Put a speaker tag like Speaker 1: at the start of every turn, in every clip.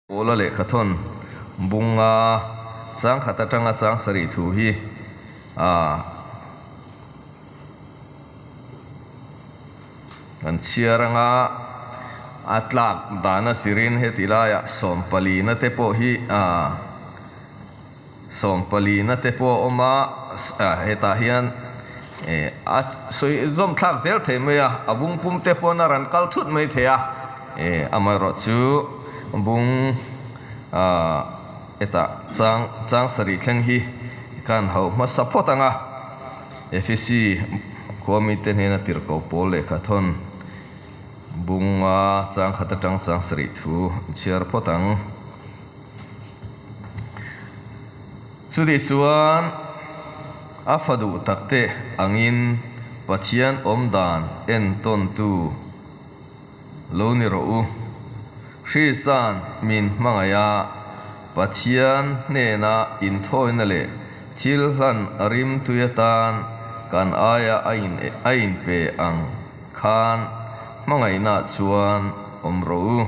Speaker 1: Pawla lehkhathawn bunga chang khat atanga chang sarih thu hi a kan chhiar anga a tlak dana zirin heti laiah sawmpalina te pawh hi a sawmpalina te pawh a awm a hetah hian a sawi zawm thlak zel thei mai a a bung pum te pawn a rawn kal thut mai thei a amaherawh chu bung ah hetah chang chang sarih thleng hi khan hauh hmasa phawt ang a Efesi khua mite hnena tirhkoh pawl lehkhathawn bunga chang khat atang chang sarih thu chhiar phawt ang. Chutih chuan a fa duh takte angin Pathian awm dan entawntu lo ni rawh u. Hrisan min hmangaih a, Pathian hnena inthawina leh thil hlan rimtui atan kan aia a inpe ang khan hmangaihnaah chuan awm rawh u.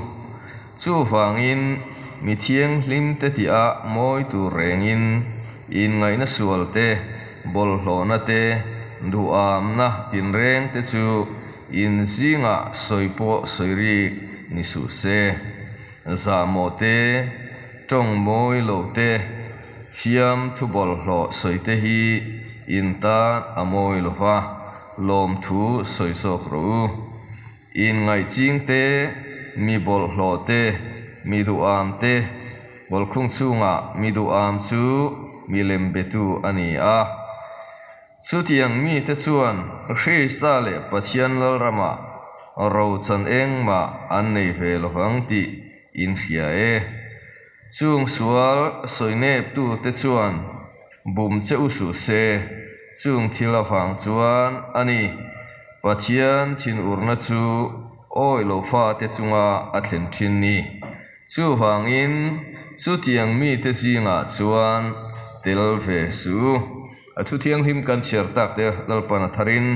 Speaker 1: Chuvangin, mi thianghlimte tih-ah mawi tur rengin inngaihna sual te, bawlhhlawhna te, duhamna tinreng te chu in zingah sawi pawh sawi rik ni suh se. Zahmawh te, tawng mawi lo te, fiam thu bawlhhlawh sawi te hi in tan a mawi lo va, lawmthu sawi zawk rawh u. Inngaihching te, mi bawlhhlawh te, mi duham te, bawlkhung chhungah mi duham chu mi lem betu a ni a. Chutiang mite chuan Krista leh Pathian Lalramah rochan engmah an nei ve lovang tih in hria e. Chung sual sawineptute chuan bum che u suh se, chung thil avang chuan a ni. Pathian thinurna chu awi lo fate chunga a thlen thin ni. Chuvangin chutiang mite zingah chuan tel ve suh u. A thu thianghlim kan chhiar tak te Lalpan a tharin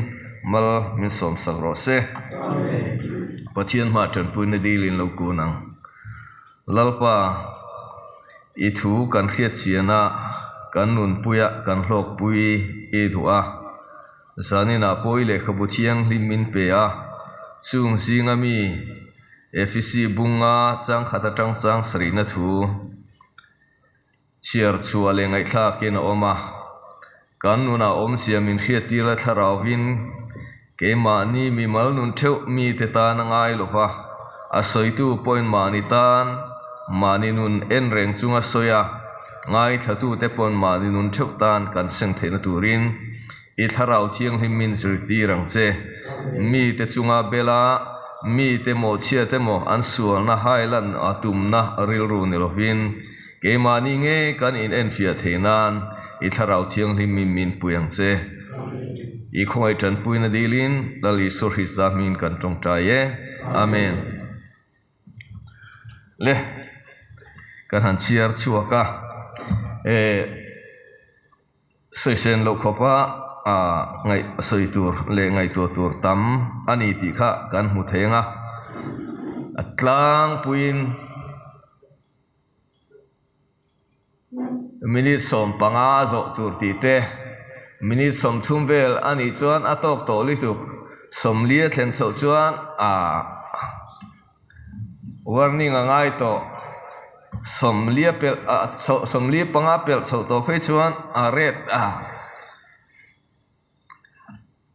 Speaker 1: mal min sawmsak rawh se. Pathian hmah tanpuina dilin lo kun ang. Lalpa, i thu kan hriatchiana kan nunpuia kan hlawkpui i duh a. Zaninah pawh i lehkhabu thianghlim min pe a, chung zinga mi Efisi bunga changkhat atang chang sarihna thu chhiar chhuah leh ngaihthlakin a awm a. Kan nunah awmzia min hriattir a thlarauvin keimahni mimal nun theuh mite tan a ngai lo va, a sawitu pawhin mahni tan mahni nun en reng chunga sawi a, ngaithlatute pawn mahni nun theuh tan kan seng theihna turin i thlarau thianghlim min zirtir ang che. Mite chunga bela mite mawhchhiat emaw an sualna hailan a tumna rilru ni lovin keimahni nge kan inenfiah theih nan i thlarau thianghlim min min pui ang che. I khawngaih tanpuina dilin Lal Isua Hrista hmingin kan tawngtai e. Amen. Le, kan han chhiar chhuak a, e sawisen loh khawpa a ngaih sawi tur leh ngaihtuah tur tam a ni tih kha kan hmu thei ang a, a tlangpuiin Minute 15 zawh tur tih te, minute 30 vel a nih chuan a tawk tawh lutuk, 40 a thlen chhoh chuan a warning a ngai tawh, 40 pelh 45 pelh chhoh tawh phei chuan a red a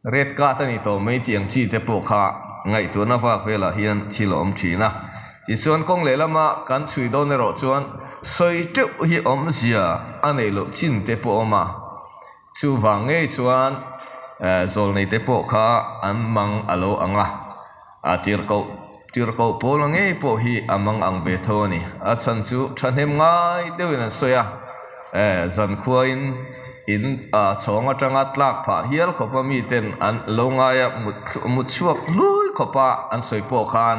Speaker 1: Red card a ni tawh mai tih ang chi te pawh kha ngaihtuahna vak velah hian thil a awm thin a. Tichuan kawng lehlama kan chhui dawn erawh chuan sawi teuh hi awmzia a neih loh chin te pawh a awm a. Chuvang ngei chuan zawlnei te pawh kha an mang a lo ang a, a tirhkoh tirhkoh pawla ngei pawh hi a mang ang ve tho a ni. A chhan chu thahnem ngai deuhin an sawi a, zankhuain in chhawng atanga tlak phah hial khawpa miten an lo ngaia mut chhuak hlui khawpa an sawi pawh khan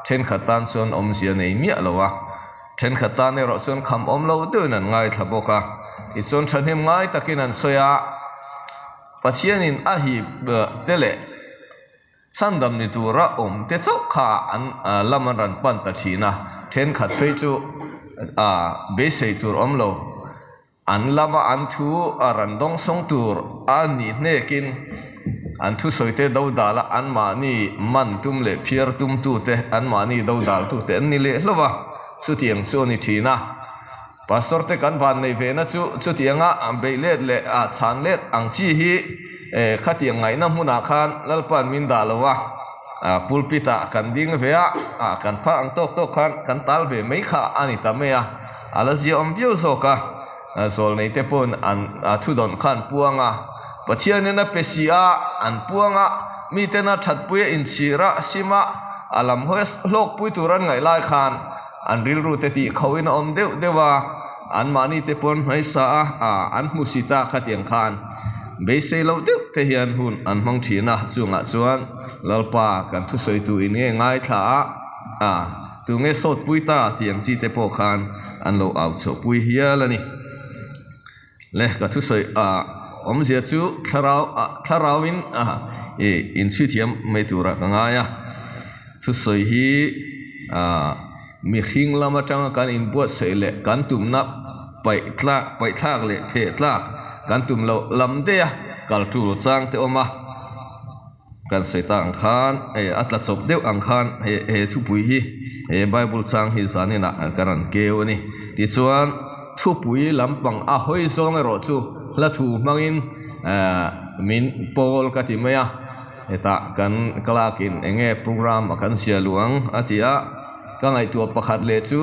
Speaker 1: thenkhat tan chuan awmzia nei miah lo a, thenkhat tan erawh chuan kham awm lo deuhin an ngaithla bawk a. Tichuan thahnem ngai takin an sawi a, Pathianin a hip te leh Chhandam ni tura awm te chauh kha an lam an rawn pan ta thin a, thenkhat phei chu beisei tur awm lo. An lama an thu a ran dawngsawng tur a nih hnekin an thusawite dodal a anmahni man tum leh phiar tumtute, anmahni dodaltute an ni leh hlauh a, chutiang chu a ni thin a. Pastor te kan van neih ve na chu chutianga beih let leh chhan let ang chi hi khatiang ngaihna hmunah khan Lalpa'n min dah lo a, pulpit ah kan ding ve a, kan phah ang tawk tawk khan kan tal ve mai kha a ni ta mai a. A la ziaawm viau zawk a, zawlnei te pawhin an thudawn kha an puang a, Pathianin a pe si a, an puang a, miten a thatpui a inchhir a, sim a, a lam hawi a hlawkpui tur an ngaih lai khan an rilru te tih khauhin a awm deuh deuh a, anmahni te paw'n hmaisa a, an hmu si ta khatiang khan beisei lo deuh te hian hun an hmang thin a, chungah chuan Lalpa kan thusawitu in nge ngaithla a, Tunge sawtpui ta tih ang chi te pawh khan an lo au chhuahpui hial a ni. Le ka thusawi a awmzia chu thlarau a thlarauin a i inchhui thiam mai turah ka ngai a. Thusawi hi a mihring lam atanga kan inbuatsaih leh kan tumna paih tlak paih thlak leh pheh tlak kan tum loh lam daih a kal tul chang te awm a. Kan sawi tak ang khan, hei a tla chawp deuh ang khan he he thupui hi, he Bible chang hi zaninah ka rawn keu a ni. Tichuan, thupui lampang a hawi zawng erawh chu hla thu hmangin min pawl ka ti mai a, hetah kan clerk in eng nge program a kan zia luh ang a ti a, ka ngaihtuah pakhat leh chu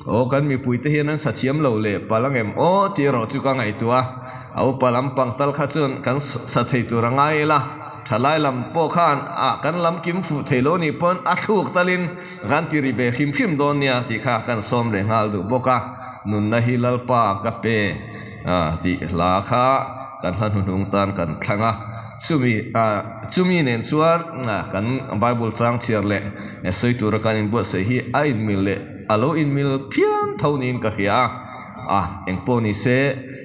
Speaker 1: aw kan mipuite hian an sa thiam lo leh palh ang em aw tih erawh chu ka ngaihtuah a, a upa lampang tal kha chuan kan sa thei tur a ngai ila. Thalai lam pawh khan a kan lam kim fuh thei lo nih pawn a thluk talin kan ti ri ve hrim hrim dawn nia tih kha kan sawm leh nghal duh bawk a, nunna hi Lalpa ka pe tih hla kha kan hla hnuhnung tan kan thlang a, chumi chumi nen chuan kan Bible chang chhiar leh sawi tura kan inbuatsaih hi a inmil leh a lo inmil phian tho niin ka hria a, engpawh ni se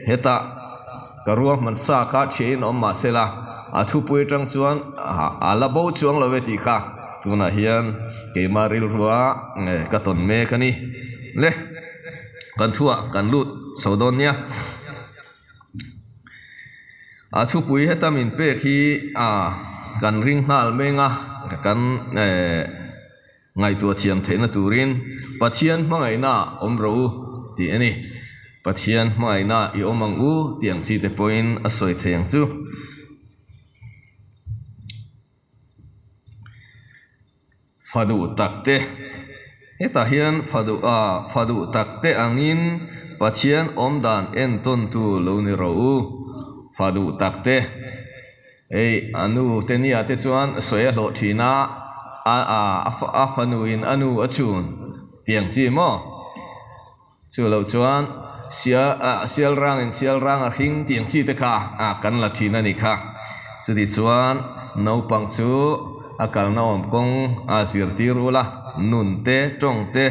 Speaker 1: hetah. Ka ruahman sa kha thiahin awm mah se la, a thupui atang chuan a la bo chuang lo e tih kha tunah hian keimah rilrua ka tawn mek a ni. Le, kan thuah kan lut chho dawn nia. A thupui heta min pek hi kan ring nghal meng a, kan Ngaihtuah thiam theihna turin Pathian hmangaihna awm rawh u tih a ni. Pathian hmangaihna i awm ang u tih ang chi te pawhin a sawi thei ang chu. Fa duh tak te, Hetah hian fa duh a, fa duh tak te angin Pathian awmdan entawntu lo ni rawh u. Fa duh tak te. Hei, a nu te nia te chuan sawi a hlawh thin a, a a fanu in a nu a chhun tiang chi maw? Chu loh chuan sial sial rang in sial rang a hring tiang chi te kha kan la thin a ni kha. Chuti chuan naupang chu a kalna awm kawng a zirtir ula, nun te, tawng te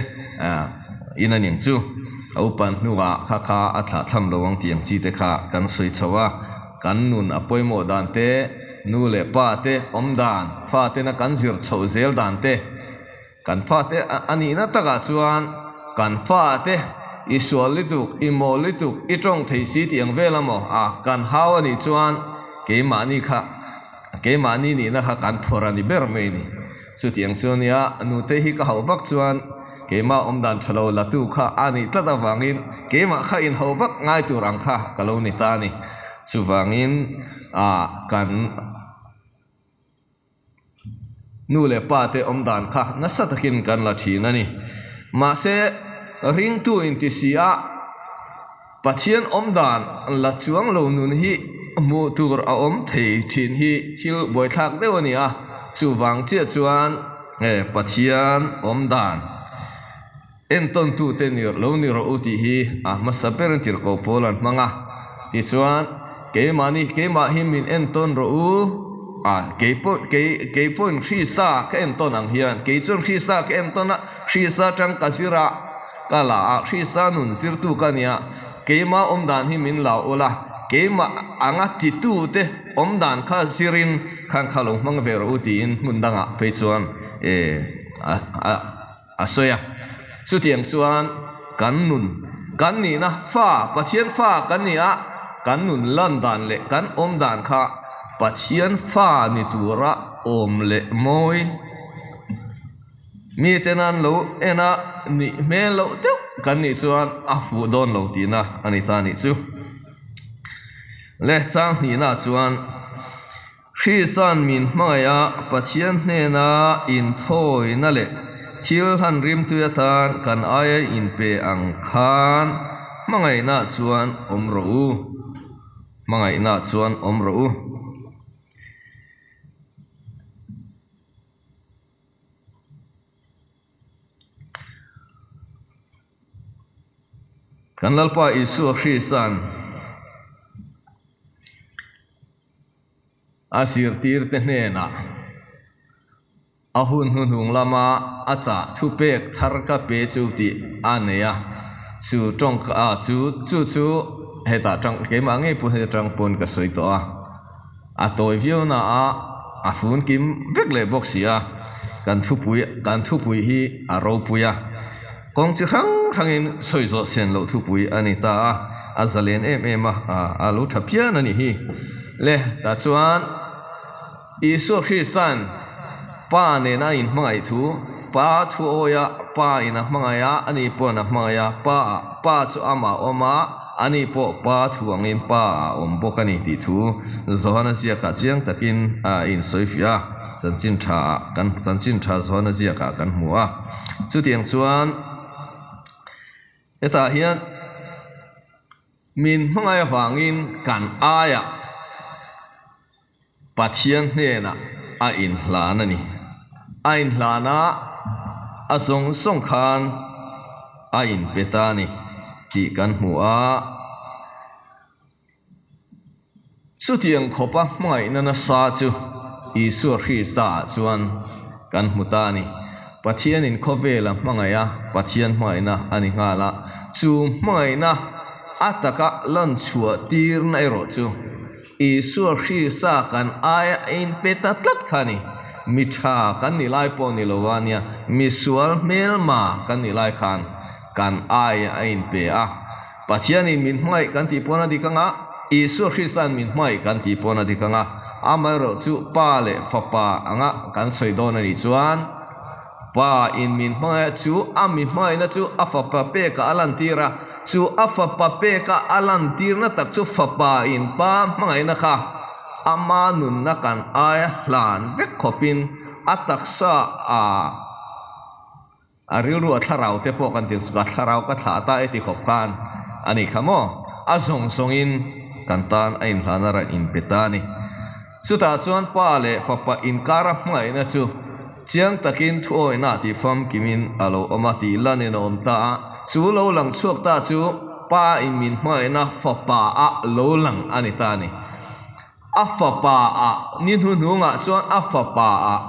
Speaker 1: in a ning chu. A upan hnuah kha kha a thlah thlam lo ang tiang chi te kha kan sawi chho a. Kan nun a pawimawh dan te, nu leh pa te awm dan, fa tena kan zir chhoh zel dan te, kan fa te a nihna takah chuan kan fa te i sual lutuk, i mawl lutuk, i tawng thei si tih ang vel a maw? A, kan hau a nih chuan keimahni kha, keimahni nihna kha kan phawrh a ni ber mai ni. Chutiang chu ania, nute hi ka hauh vak chuan keimah awm dan tha lo latu kha a nih tlat avangin keimah kha inhauh vak ngai tur ang kha ka lo ni ta a ni. Chuvangin a kan nu leh pa te awm dan kha nasa takin kan la thin a ni. Mahse, ringtu inti si a, Pathian awm dan la chuang lo nun hi hmuh tur a awm thei thin hi thil buaithlak deuh a ni a, chuvang chiah chuan Pathian awm dan entawntute ni lo ni rawh u tih hi a hmasa berin tirhkoh pawl an hmang a. Tichuan, keimahni keimah hi min entawn rawh u, a keipawh kei keipawhin Krista ka entawn ang hian kei chuan Krista ka entawn a, Krista atang ka zir a, Ka la a, Krista nun zirtu ka nia, keimah awm dan hi min la ula, keimah anga titute awm dan kha zirin khan kha lo hmang ve rawh u tiin hmun dangah phei chuan a sawi a. Chutiang chuan kan nun, kan nihna fa, Pathian fa kan ni a, kan nun lan dan leh kan awm dan kha Pathian fa ni tura awm leh mawi. Miten an lo en a, nih hmel loh deuh kan nih chuan a fuh dawn lo tihna a ni ta nih chu. Le chang hnihna chuan Krista'n min hmangaih a, Pathian hnena inthawina leh thil hlan rimtui atan kan aia inpe ang khan hmangaihna chuan awm rawh u. Hmangaihna chuan awm rawh u. Kan Lalpa Isua Krista'n a zirtirte hnenah a hun hnuhnung lama a chah thupek thar ka pe chu tih a nei a, chu tawngka chu chu chu hetah tang keimah ngei pawh heta tang pawn ka sawi tawh a. A tawi viau na a, a fun kim vek leh bawk si a, kan thupui kan thupui hi a ropui a, kawng chi hrang hrangin sawi zawh sen loh thupui a ni ta a, a zalen em em a, a lo tha phian a nih hi. Le, tah chuan Isua Krista'n Pa nena a inhmangaih thu, Pa thu awia Pa in a hmangaih a, ani paw'n a hmangaih a, Pa Pa chu amah awm a, Ani pawh Pa thu angin Pa a awm bawk a ni tih thu Johana ziakah chiang takin a insawifiah a, chanchin tha ah kan chanchin tha Johana ziakah kan hmu a. Chutiang chuan hetah hian min hmangaih avangin kan aiah Pathian hnenah a inhlan a ni. A inhlan a, a zawng zawng khan a inpe ta a ni tih kan hmu a. Chutiang khawpa hmangaihna nasa chu Isua Krista-ah chuan kan hmu ta a ni. Pathianin khawvela hmangaih a, Pathian hmangaihna a ni nghal a. Chu hmangaihna a taka lanchhuah tirna erawh chu Isua Krista kan aia a inpe ta tlat kha a ni. Mi tha kan nih lai pawh ni lo a nia, mi sual hmelma kan nih lai khan kan aia a inpe a. Pathianin min hmangaih kan tih pawn a dik ang a, Isua Krista'n min hmangaih kan tih pawn a dik ang a. Amaherawhchu Pa leh Fapa anga kan sawi dawn a nih chuan, Pa in min hmangaih chu a mi hmangaihna chu a fapa pekah a lantir a, chu a fapa peka a lantirna tak chu fapa in pa hmangaihna kha ama nunna kan aia hlan vek khawpin a taksa a a rilru a thlarau te pawh kan ti a thlarau ka thlah ta e ti khawp khan a ni kha maw a zawng zawngin kan tan a inhlana rawn inpe ta a ni. Chutah chuan Pa leh Fapa inkara hmangaihna chu chiang takin thuawihna tih famkimin a lo awm a tih lanin a awm ta a. Chu lo lang chhuak ta chu Pa in min hmangaihna Fapa ah lo lang a ni ta a ni. A Fapa ah ni hnuhnungah chuan a Fapa ah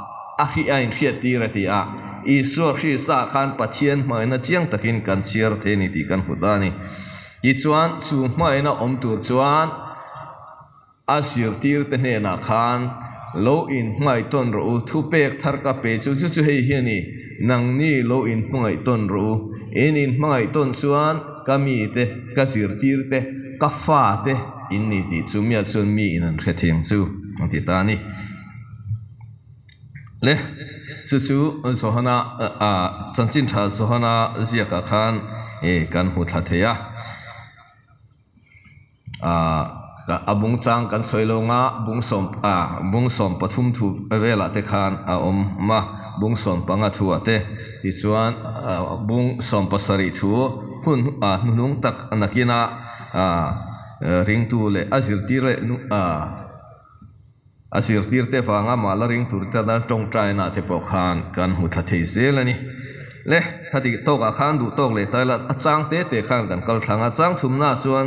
Speaker 1: a hri a inhriattir a ti a. Isua Krista khan Pathian hmangaihna chiang takin kan chhiar thei a ni tih kan hmu ta a ni. Tichuan chu hmangaihna awm tur chuan. A zirtirte hnenah khan, Lo inhmangaih tawn rawh u, thupek thar ka pe chu chu chu hei hi a ni, nangni lo inhmangaih tawn rawh u. In inhmangaih tawn chuan ka mite, ka zirtirte, ka fate in ni tih chu mia chuan mi in an hre thei ang chu, a ti ta a ni. Le, chu chu Johana, chanchin tha Johana ziakah khan kan hmu thla thei a. A bung chang kan sawi lo nga, bung sawm bung 13 thu velah te khan a awm a, bung 15 thu ah te tichuan bung 17 thu hun hnuhnung tak nakina ringtu leh a zirtir leh a zirtir te vanga mahla ring tur te tan tawngtaina te pawh khan kan hmu thla thei zel a ni. Le, khati tawkah khan duh tawk leh ta ila a chang te te khan kan kal thlang a, chang thumna chuan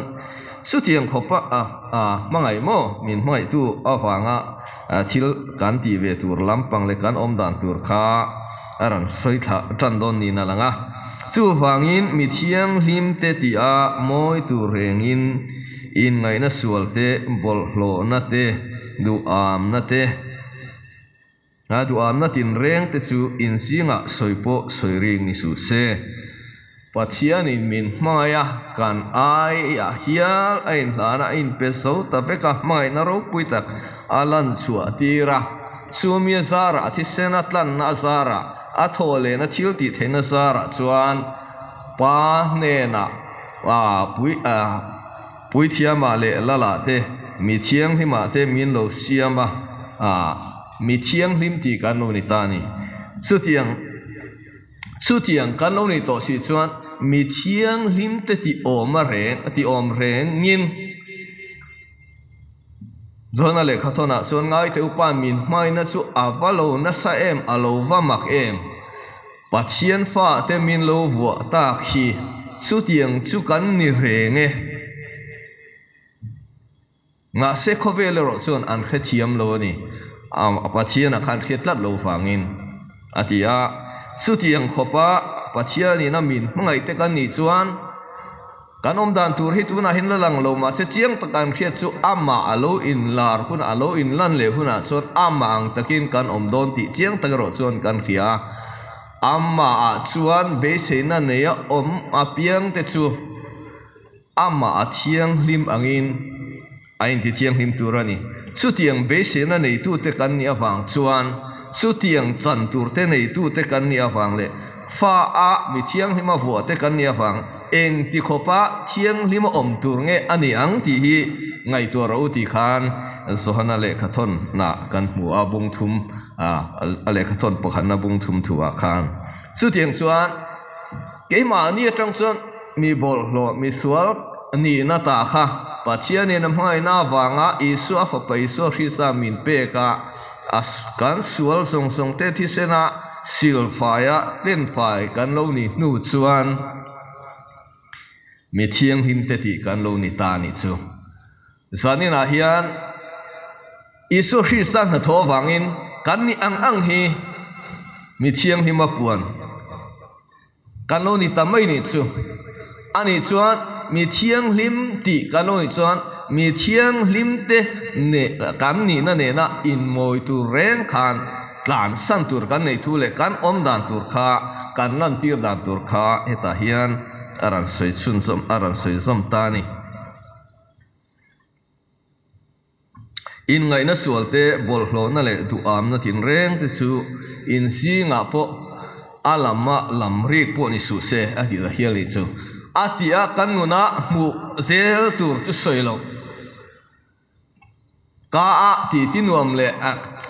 Speaker 1: chutiang khawpa a a hmangaih maw min hmangaihtu avanga thil kan tih ve tur lampang leh kan awm dan tur kha a rawn sawi thla tan dawn niin a lang a. Chuvangin mi thianghlim te tih a mawi tur rengin Inngaihna sual te, bawlhhlawhna te, duhamna te, a duhamna tinreng te chu inzingah sawi pawh sawi ring ni suh se. Pathianin min hmangaih a, kan aiah hial a inhlan a, a inpe zo ta vek a, hmangaihna ropui tak a lan chhuah tir a. Chumi a zarah, a thisen a tlanna a zarah, a thawh lehna thil tih theihna zarah chuan Pa hnenah pui Puithiamah leh Lalah te, mi thianghlimah te min lo siam a, mi thianghlim tih kan lo ni ta a ni. Chutiang. Chutiang kan lo nih tawh si chuan mi thianghlim te ti awm a reng a ti awm rengin Johana lehkhathawnah chuan ngaite upa min hmaina chu a va lo nasa em a lo va mak em Pathian fate min lo vuah tak hi chutiang chu kan ni reng e. Mahse khawvel erawh chuan an hrethiam lo a ni, a Pathianah khan hriat tlat lo vangin, a ti a. Chutiang khawpa Pathianin a min hmangaih te kan nih chuan kan awm dan tur hi tunah hian la lang lo, mahse chiang taka an hriat chu amah a lo inlar hunah, a lo inlan leh hunah chuan amah ang takin kan awm dawn tih chiang tak erawh chuan kan hria a. Amahah chuan beiseina neia awm apiangte chu. Amah a thianghlim angin a inti thianghlim tur a ni. Chutiang beiseina neitute kan nih avang chuan, chutiang chan turte neitute kan nih avang leh fa a mi thianghlima vuahte kan nih avang engti khawpa thianghlima awm tur nge a ni ang tih hi ngaihtuah rawh u tih khan Johana lehkhathawnah kan hmu a, bung thum a lehkhathawn pakhatna bung thum thuah khan. Chutiang chuan keimahni atang chuan mi bawlhhlawh, mi sual nihna ta kha Pathianin a hmangaihna avanga Isua Fapa Isua Krista min pek a, a kan sual zawng zawng te thisena silfaia tlenfai kan lo nih hnu chuan mi thianghlim te tih kan lo ni ta nih chu. Zaninah hian Isua Krista hnathawh avangin kan nih ang ang hi mi thianghlim a puan kan lo ni ta mai nih chu. Ani chuan mi thianghlim tih kan lo nih chuan mi thianghlim te kan nihna nena inmawi tur reng khan tlansan tur kan neih thu leh kan awm dan tur kha kan lantir dan tur kha hetah hian a rawn sawi chhunzawm a rawn sawi zawm ta a ni. Inngaihna sualte, bawlhhlawhna leh duhamna tinreng te chu in zingah pawh a lama lam rik pawh ni suh se, a tih ta hial nih chu. A ti a, kan nunah hmuh zel tur chu sawi loh. Ka a ti ti nuam leh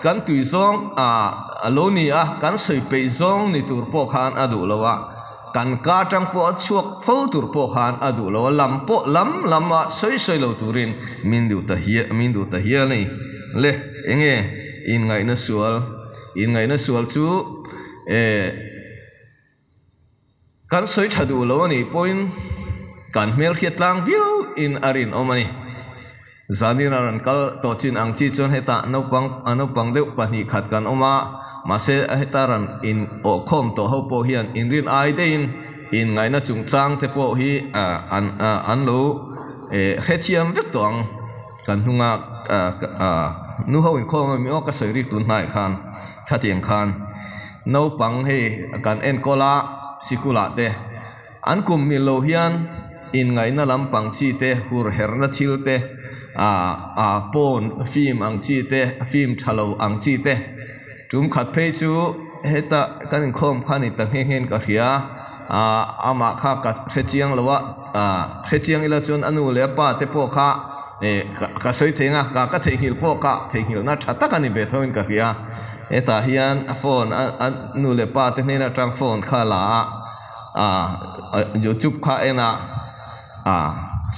Speaker 1: kan tui zawng a lo ni a, kan sawi peih zawng ni tur pawh khan a duh lo a. Kan ka atang pawh a chhuak fo tur pawh khan a duh lo a, lam pawh lam lam a sawi sawi lo turin min duh ta hial min duh ta hial a ni. Le, enge inngaihna sual? Inngaihna sual chu eh kan sawi tha duh lo a nih pawhin kan hmelhriat tlang viau in a rinawm a ni. Zanin a rawn kal tawh chin ang chi chuan hetah naupang a naupang deuh 2 khat kan awm a, mahse heta rawn in awhkhawm tawh ho pawh hian inrin ai deihin inngaihna chungchang te pawh hi an an lo hrethiam vek tawh ang. Kan hnunga nu ho inkhawm a mi aw ka sawi rik tun hnaiah khan khatiang khan naupang hei kan enkawl a sikulah te An kum mil lo hian inngaihna lampang chi te, hurherna thil te, aa pawn film ang chi te, film tha lo ang chi te. Tum khat phei chu heta kan inkhawm kha ni ta nghe nghein ka hria, aa amah kha ka hre chiang lo a, aa hre chiang ila chuan a nu leh a pa te pawh kha ka sawi thei ang a, ka ka theihnghilh pawh ka theihnghilhna tha tak a ni ve tho in ka hria. Hetah hian a phone a nu leh pa te hnen atang phone kha la a. A youtube kha en a, a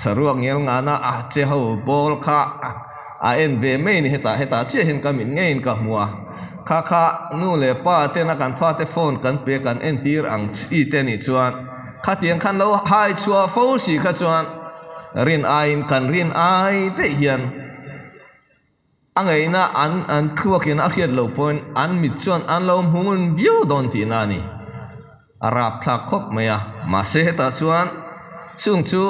Speaker 1: saruak ngel ngana a che ho ball kha a en ve mai a ni hetah hetah chiah hian ka mit ngeiin ka hmu a, kha kha nu leh pa tena kan fate phone kan pe kan entir ang chi te nih chuan khatiang khan lo hai chhuah fo si kha chuan rin aiin kan rin ai daih hian A ngaihna an an thluakin a hriat loh pawhin an mit chuan an lo hmu ngun viau dawn tihna a ni. A rapthlak khawp mai a, mahse hetah chuan chung chu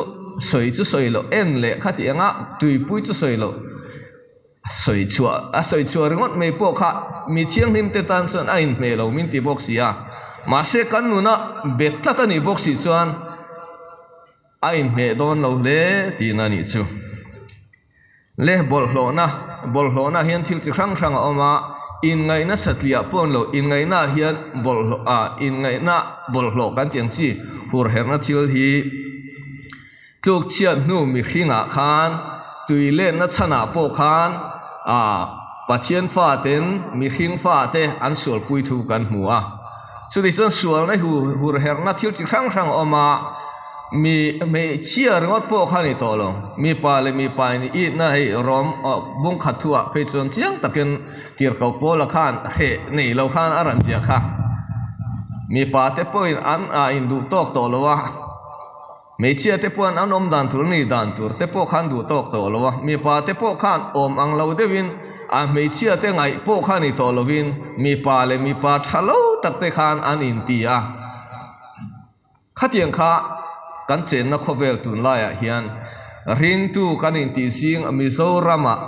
Speaker 1: sawi chu sawi loh en leh khati anga tuipui chu sawi loh sawi chhuah a sawi chhuah ringawt mai pawh kha mi thianghlim te tan chuan a inhmeh lo min ti bawk si a. Mahse kan nuna bet tlat a nih bawk si chuan a inhmeh dawn lo hle tihna a nih chu. Le bawlhhlawhna, Bawlhhlawhna hian thil chi hrang hrang a awm a, inngaihna satliah pawh an lo, inngaihna ah hian bawlhhlawh ah inngaihna bawlhhlawh kan tih ang chi hurherhna thil hi tluk chhiat hnu mihringah khan tui lenna chhanah pawh khan ah Pathian faten mihring fate an sualpui thu kan hmu a. Chutih chuan sualna hurherhna thil chi hrang hrang a awm a. Mi hmeichhia ringawt pawh kha ni tawh lo. Mipa leh mipa in itna hei rawm bung khat thu ah phei chuan chiang takin tirhkoh Paula khan hreh nei lo khan a rawn ziah kha. Mipa te pawhin an ah in duh tawk tawh lo a, hmeichhia te pawhin an awm dan tur ni dan tur te pawh khan duh tawk tawh lo a, mipa te pawh khan awm ang lo deuhin a hmeichhia te ngaih pawh kha ni tawh lovin mipa leh mipa tha lo tak te khan an inti a. Khatiang kha kan chenna khawvel tunlaiah hian ringtu kan intih zing Mizoramah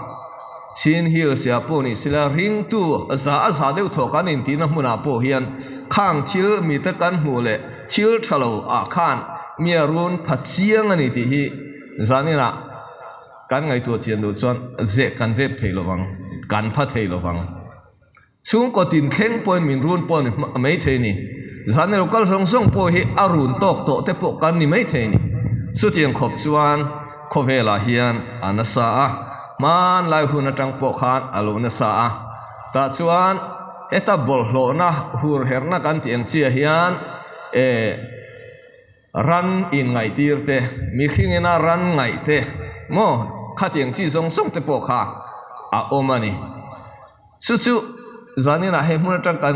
Speaker 1: Chin Hills ah pawh ni sela ringtu za a za deuh thawh kan intihna hmunah pawh hian khang thil mite kan hmuh leh thil tha lo ah khan mi a run pha chiang a ni tih hi zaninah kan ngaihtuah chian duh chuan zeh kan zep thei lovang, kan pha thei lovang. Chhungkaw tin thleng pawhin min run pawh ni mai thei ni. Zan ilo kal zawng zawng pawh hi a run tawk tawh te pawh kan ni mai thei ni. Chutiang khawp chuan khawvelah hian a nasa a, hmanlai hun atang pawh khan a lo nasa a. Tah chuan heta bawlhhlawhna hurherhna kan tih ang chiah hian eh ran inngaihtir te, mihringina ran ngaih te maw khatiang chi zawng zawng te pawh kha a awm a ni. Chu chu zaninah hei hmun atang kan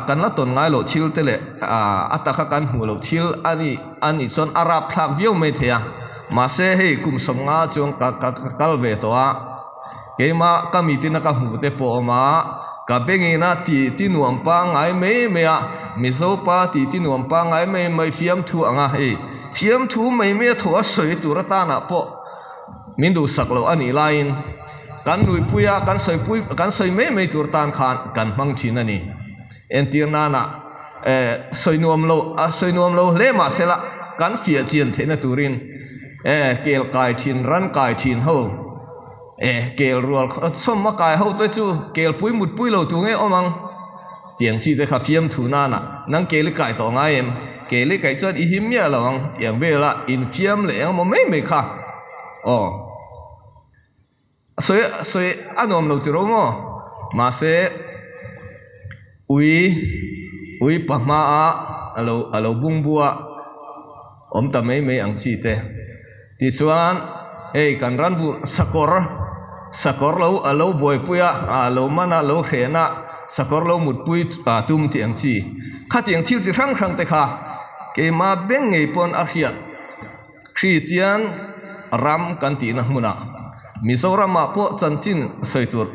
Speaker 1: kan la tawn ngai loh thil te leh a taka kan hmuh loh thil a nih a nih chuan a rapthlak viau mai thei a. Mahse hei kum 50 chuan ka ka ka kal ve tawh a, keimah ka mitin a ka hmuh te pawh a awm a, ka bengin a ti ti nuam pangngai mai mai a, Mizo pa ti ti nuam pangngai mai mai fiamthu ang a, hei fiamthu mai mai a thaw a sawi tur atanah pawh min duhsak loh a nih laiin, Kan nuipuia kan sawipui kan sawi mai mai tur tan khan kan hmang thin a ni. Entir nana eh sawi nuam lo a sawi nuam lo hle mah sela kan fiah chian theihna turin eh kel kai thin ran kai thin ho eh kel rual sawm a kai ho te chu kel pui mut pui lo tu nge awm ang tiang chi te kha fiamthu nana nang kel i kai tawh ngai em kel i kaih chuan i him miah lo ang tiang vela infiam leh engemaw mai mai kha aw. A sawi a sawi a nuam lo tiro maw? Mahse ui ui pa hma a a lo a lo bung bu a awm ta mai mai ang chi te. Tichuan hei kan ran bu sakawr sakawr lo a lo buaipui a a lo man a lo hren a sakawr lo mutpui a tum tih ang chi. Khatiang thil chi hrang hrang te kha keimah beng ngei pawn a hriat. Kristian ram kan tihna hmunah Mizoramah pawh chanchin sawi tur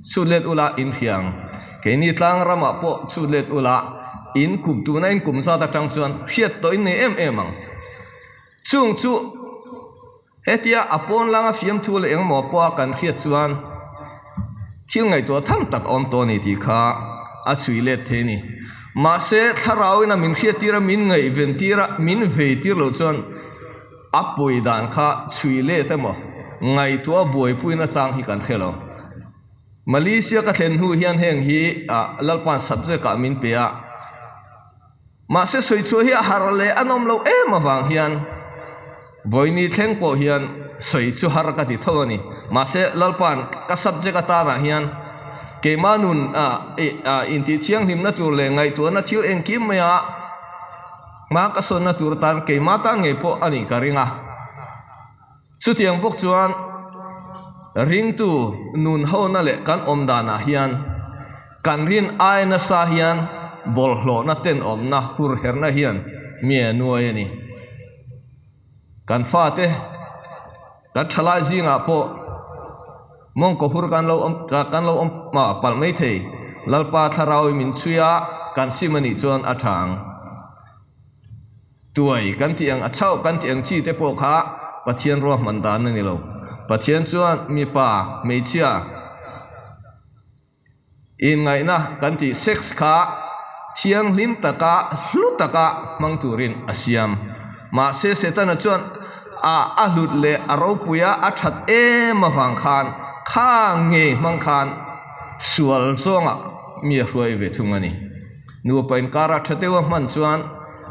Speaker 1: chhut let ula in hria ang. Keini tlang ramah pawh chhut let ula in kum tuna in kum zat atang chuan hriat tawh in nei em em ang. Chung chu hetia a pawn langa fiamthu leh engemaw pawha kan hriat chuan thil ngaihtuah tham tak a awm tawh a ni tih kha a chhui let thei a ni. Mahse, thlarauin a min hriattir a, min ngaihven tir a, min vei tir loh chuan a pawi dan kha chhui let emaw, ngaihtuah buaipuina chang hi kan hre lo. Malaysia ka thlen hnu hian heng hi Lalpa'n subject ah min pe a, mahse sawichhuah hi a har leh a nawm loh em avang hian Vawiini thleng pawh hian sawi chu har ka ti tho a ni. Mahse, Lalpa'n ka subject atanah hian keimah nun intih thianghlimna tur leh ngaihtuahna thil engkim maia hma ka sawnna tur atan keimah tan ngei pawh a nih ka ring a. Chutiang bawk chuan ringtu nun hona leh kan awm danah hian kan rin ai nasa hian bawlhhlawhna tenawmna hurherna hian mi a nuai a ni. Kan fate, kan thalai zingah pawh mawngkaw hur kan lo awm kan lo awm palh mai thei. Lalpa thlarau in min chhui a, kan sim a nih chuan a tha ang. Tuai kan tih ang, a chauh kan tih ang chi te pawh kha Pathian ruahman dan a ni lo. Pathian chuan mipa, hmeichhia, Inngaihna kan tih sex kha Thianghlim taka, hlu taka hmang turin a siam. Mahse Setana chuan a a hlut leh a ropuia a that em avang khan kha ngei hmang khan sual zawngah mi a hruai ve thung a ni. Nupa inkara tha deuha hman chuan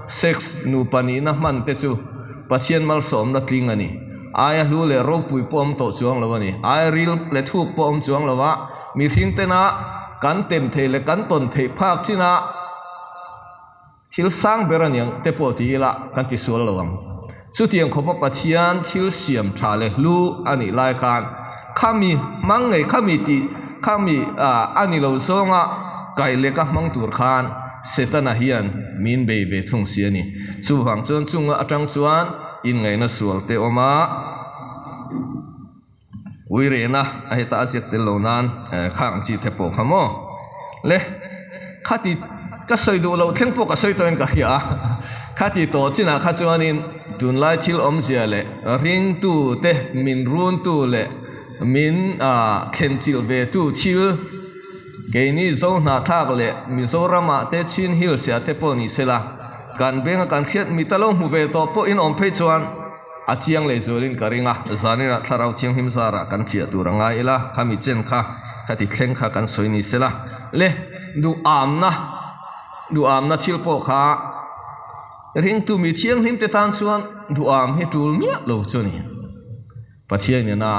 Speaker 1: sex nupa nihna hman te chu Pathian malsawmna tling a ni. Aia hlu leh ropui pawh awm tawh chuang lo a ni. Aia ril leh thuk pawh awm chuang lo a, mihring tena kan tem theih leh kan tawn theih phak chin a thil sang ber a niang te pawh ti ila kan ti sual lo ang. Chutiang khawpa Pathian thil siam tha leh hlu a nih lai khan khami hmang ngei khami tih khami a ni lo zawnga kaih leh ka hmang tur khan Setana hian min bei ve thung si a ni. Chuvang chuan chunga atang chuan inngaihna sual te awm a. Ui rehna a heta a ziak tel lo nan khang chi te pawh kha maw? Le, khati ka sawi duh loh thleng pawh ka sawi tawhin ka hria a, khati tawh chinah kha chuanin tunlai thil awmzia leh ringtu te min runtu leh min thlenchilh ve tu thil keini Zohnahthlak leh Mizoramah te Chin Hills ah te pawh ni sela kan benga kan hriat mit a lo hmu ve tawh pawhin awm phei chuan A chiang leh zualin ka ring a, zaninah Thlarau Thianghlim zarah kan fiah tur a ngai ila, khami chen kha ka ti thleng kha kan sawi ni sela. Le, duhamna, duhamna thil pawh kha ringtu mi thianghlim te tan chuan duham hi tul miah lo chu a ni. Pathian ina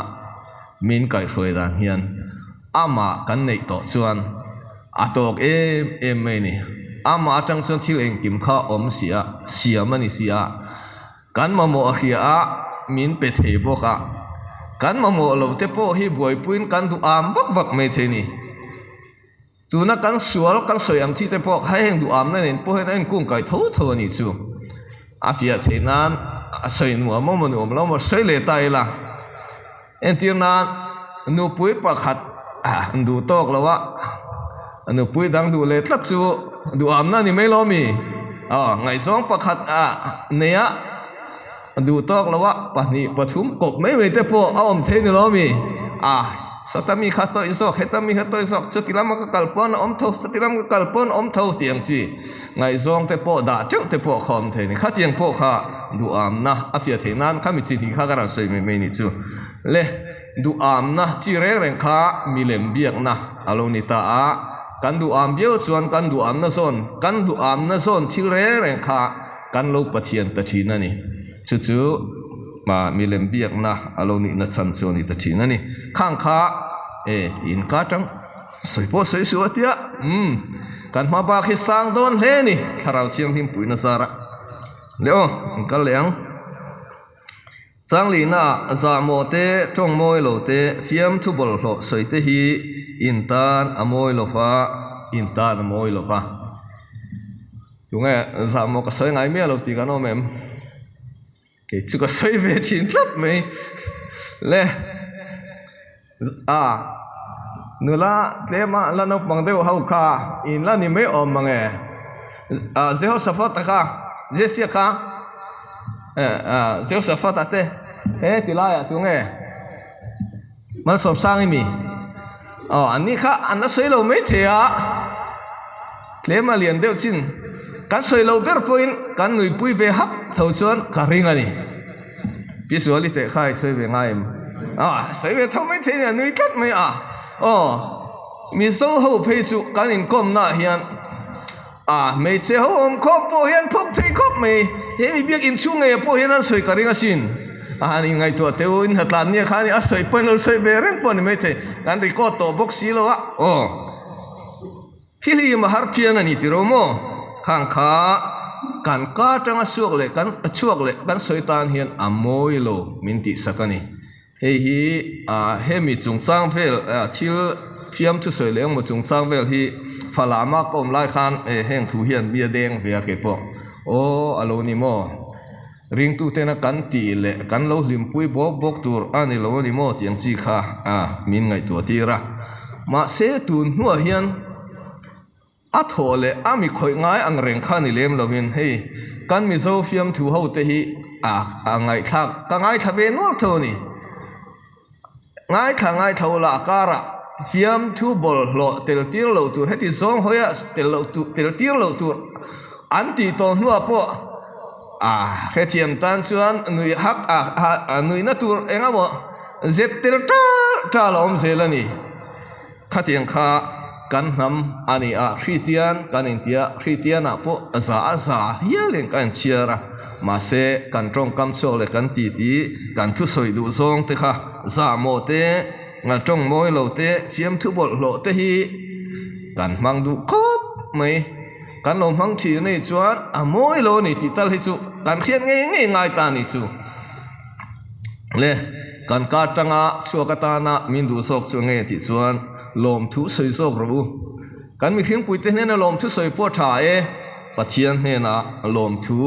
Speaker 1: min kaihhruai dan hian amah kan neih tawh chuan a tawk em em mai a ni. Amah atang chuan thil engkim kha awm si a, siam a ni si a. Kan mamawh a hria a, min pe thei bawk a. Kan mamawh lo te pawh hi buaipuiin kan duh am vak vak mai thei ni. Tuna kan sual kan sawi ang chi te pawh kha heng duh amna nen pawh hian a inkung kai tho tho a nih chu. A fiah theih nan a sawi nuam awm a nuam lo maw sawi leh ta ila. Entir nan nupui pakhat duh tawk lo a, nupui dang duh leh tlat chu duhamna a ni mai lo mi? Aw, ngaihzawng pakhat nei a, duh tawk lo a, pahnih pathum kawp mai mai te pawh a awm thei ni lo mi? A, sawta mi kha tawih zawk, heta mi kha tawih zawk, chuti lama ka kal pawn a awm tho, sawti lama ka kal pawn a awm tho tih ang chi ngaihzawng te pawh dah teuh te pawh kha awm thei ni. Khatiang pawh kha duhamna a fiah theih nan khami chi hnih kha ka rawn sawi mai mai ni chu. Le, duhamna chi reng reng kha milem biakna a lo ni ta a, kan duham viau chuan kan duhamna zawn, kan duhamna zawn thil reng reng kha kan lo Pathian ta thin a ni. Chu chu milem biakna a lo nihna chhan chu a ni ta thin a ni. Khang kha e inka tang. Sawi pawh sawi suh a tia, umm, kan hma bak hi sang dawn hle a ni, Thlarau Thianghlim puihna zara. Le aw, in kal leh ang. Changlihna ah zahmawh te, tawng mawi lo te, fiamthu bawlhhlawh sawi te hi in tan a mawi lo va, in tan a mawi lo va. Tunge zahmawh ka sawi ngai miah lo tih kan awm em? Kei chu ka sawi ve thin tlat mai le. A, nula tlema la naupang deuh ho kha in la ni mai awm mang e. A, Jehoshaphat-a kha, Jesia kha, a, Jehoshaphat-a te he ti laiah tunge Malsawmsang i mi? Aw, an ni kha an la sawi lo mai thei a, tlema lian deuh chin kan sawi lo ber pawhin kan nuipui ve hak tho chuan ka ring a ni. Pi Suali teh kha i sawi ve ngai em? Aw, sawi ve tho mai thei nia, nui tlat mai a. Aw, Mizo ho phei chu kan inkawmnaah hian a hmeichhe ho awm khawm pawh hian phawk thei khawp mai. He mi biak inchhung ngeiah pawh hian an sawi ka ring asin. A han inngaihtuah teh u, in hnatlan nia khan a sawi pawhin lo sawi ve reng pawh a ni maithei. Kan record tawh bawk si lo a, aw. Thil hi ma har phian a ni tiro maw? Khang kha kan ka atanga suak leh kan chhuak leh kan sawi tan hian a mawi lo min tihsak a ni. Hei hi hemi chungchang vel thil fiam thusawi leh engmaw chungchang vel hi Falama ka awm lai khan heng thu hian mi a deng ve a kei pawh. Aw a lo ni maw? Ringtutena kan tih leh kan lo hlimpui bawk bawk tur a ni lo a ni maw tih ang chi kha min ngaihtuah tir a. Mahse tun hnuah hian A thawh leh a mi khawih ngai ang reng kha ni lem lovin hei kan Mizo fiamthu ho te hi a a ngaihthlak ka ngaithla ve nual tho a ni. Ngaithla ngaithla ula a karah. fiamthu bawlhhlawh tel tir loh tur, heti zawng hawia tel loh tur, tel tir loh tur an tih tawh hnuah pawh a hrethiam tan chuan nui hak a nuihna tur eng emaw zep tel ṭal ṭal a awm zel a ni. Khatiang kha kan hnam a ni a, Kristian kan inti a, Kristianah pawh za a za hialin kan inchhiar a, mahse kan tawngkam chhuak leh kan titi, kan thusawi duh zawng te kha zahmawh te, tawng mawi lo te, fiamthu bawlhhlawh te hi kan hmang duh khawp mai. Kan lo hmang thin a nih chuan a mawi lo a ni tih tal hi chu kan hriat ngei ngei ngai ta a ni chu. Le, kan kar tanga chhuak atana min duh zawk chu nge tih chuan lawmthu sawi zawk rawh u. Kan mihringpuite hnena lawmthu sawi pawh tha e, Pathian hnena lawmthu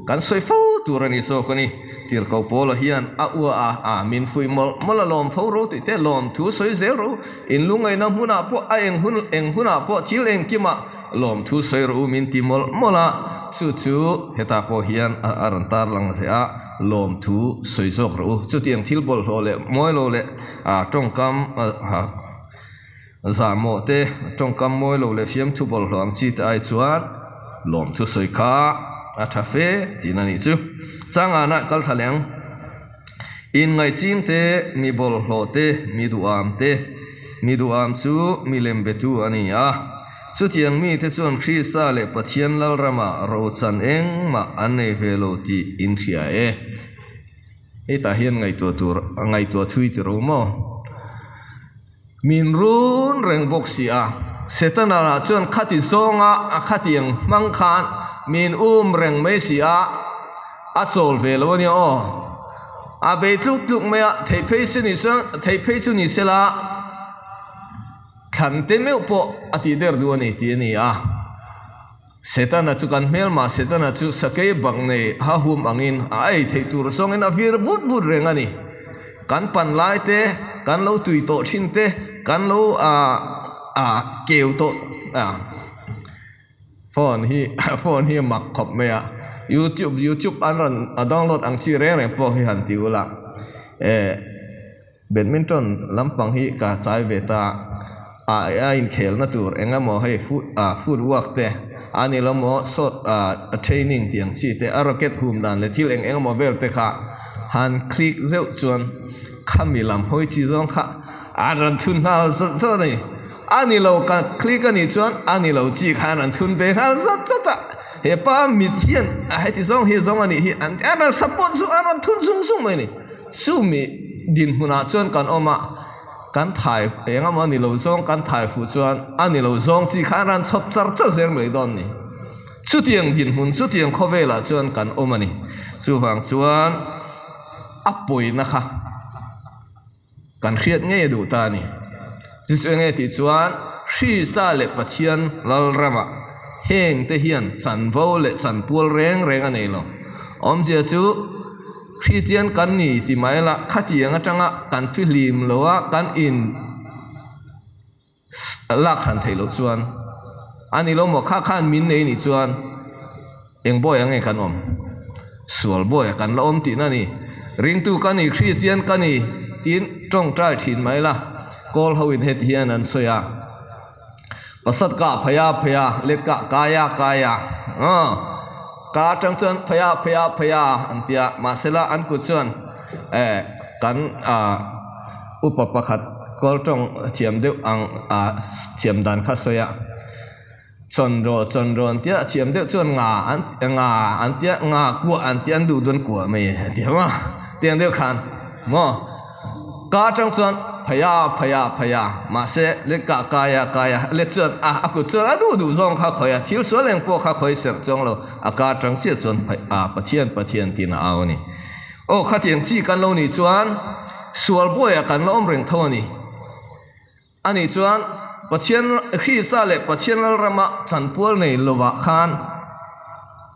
Speaker 1: kan sawi fo tur a ni zawk a ni. Tirhkoh Paula hian a ua a, a min fuih mawlh mawlh a lawm fo ro tih te lawmthu sawi zel rawh u. Inlungaihna hmunah pawh a eng hun eng hunah pawh thil engkimah lawmthu sawi rawh u min ti mawlh mawlh a, chu chu hetah pawh hian a rawn tarlang hle a. Lawmthu sawi zawk rawh u. Chutiang thil bawlhhlawh leh mawi lo leh tawngkam zahmawh te, tawngkam mawi lo leh fiamthu bawlhhlawh ang chi te ai chuan lawmthu sawi kha a tha fe tihna a nih chu. Changana kal thla leng. Inngaihching te, mi bawlhhlawh te, mi duham te, mi duham chu mi lembetu a ni a. Chutiang mite chuan Krista leh Pathian Lalramah rochan engmah an nei ve lo tih in hria e. Hetah hian ngaihtuah tur a ngaihtuah thui ti ro maw? Min run reng bawk si a. Setana lah chuan khati zawnga a khatiang hmang khan min um reng mai si a, a chawl ve lo a nia aw. A bei tluk tluk mai a, theih phei chu ni theih phei chu ni sela. Thlan te meuh pawh a tih der duh a ni tih a ni a. Setana chu kan hmelmah Setana chu sakei bak nei ha hum angin a ei theih tur zawngin a vir but but reng a ni. Kan pan lai te, kan lo tui tawh thin te, kan lo a keu tawh a. Phone hi phone hi a mak khawp mai a, YouTube YouTube an rawn a download ang chi reng reng pawh hi han ti ula e. Badminton lampang hi ka chai ve ta a, a inkhelna tur eng emaw hei foot ah foot work te a ni lo maw short ah training tih ang chi te a rocket hum dan leh thil eng eng emaw vel te kha han click zeuh chuan khami lam hawi chi zawng kha a rawn thun nghal zat zat a ni. A ni lo ka click a nih chuan a ni lo chi kha a rawn thun ve nghal zat zat a, hepa mit hian a heti zawng hi zawng a nih hi an a rawn support zung a rawn thun zung zung mai a ni. Chumi dinhmunah chuan kan awm a, kan thai eng emaw a ni lo zawng kan thai fuh chuan a ni lo zawng chi kha a ran chhawp char char zel mai dawn ni. Chutiang dinhmun, chutiang khawvelah chuan kan awm a ni. Chuvang chuan a pawina kha kan hriat ngei a duh ta a ni. Chu chu enge tih chuan Hrisa leh Pathian Lalramah heng te hian chanvo leh chanpual reng reng a nei lo. Awmzia chu Kristian kan ni ti mai la, khatiang atanga kan fihlim lo a, kan in lak hran theih loh chuan a ni lo maw? Kha khan min nei nih chuan eng bawi ang nge kan awm? Sual bawi a kan la awm tihna a ni. Ringtu ka ni, Kristian ka ni tiin tawngtai thin mai la, kawl ho in heti hian an sawi a, Pasat ka phei a phei a, let ka kai a kai a, aw ka atang chuan phei a phei a phei a an ti a, mahsela an kut chuan eh kan ah upa pakhat kawl tawng thiam deuh ang ah thiam dan kha sawi a, chawn rawh chawn rawh an ti a, thiam deuh chuan nga an nga an ti a, nga kuah an ti a, an duh dawn kuah mai a ti a, tiang deuh khan maw. Ka atang chuan phei a, phei a, phei a, mahse let ka kai a, kai a, let chuan a, a kut chuan a duh duh zawng kha khawi a, thil sual eng pawh kha khawi serh chuang lo, a ka atang chiah chuan phei a, Pathian, Pathian tiin a au a ni. Aw, khatiang chi kan lo nih chuan sual buaiah kan la awm reng tho a ni. Ani chuan Pathian Hrisa leh Pathian Lalrama chanpual nei lovah khan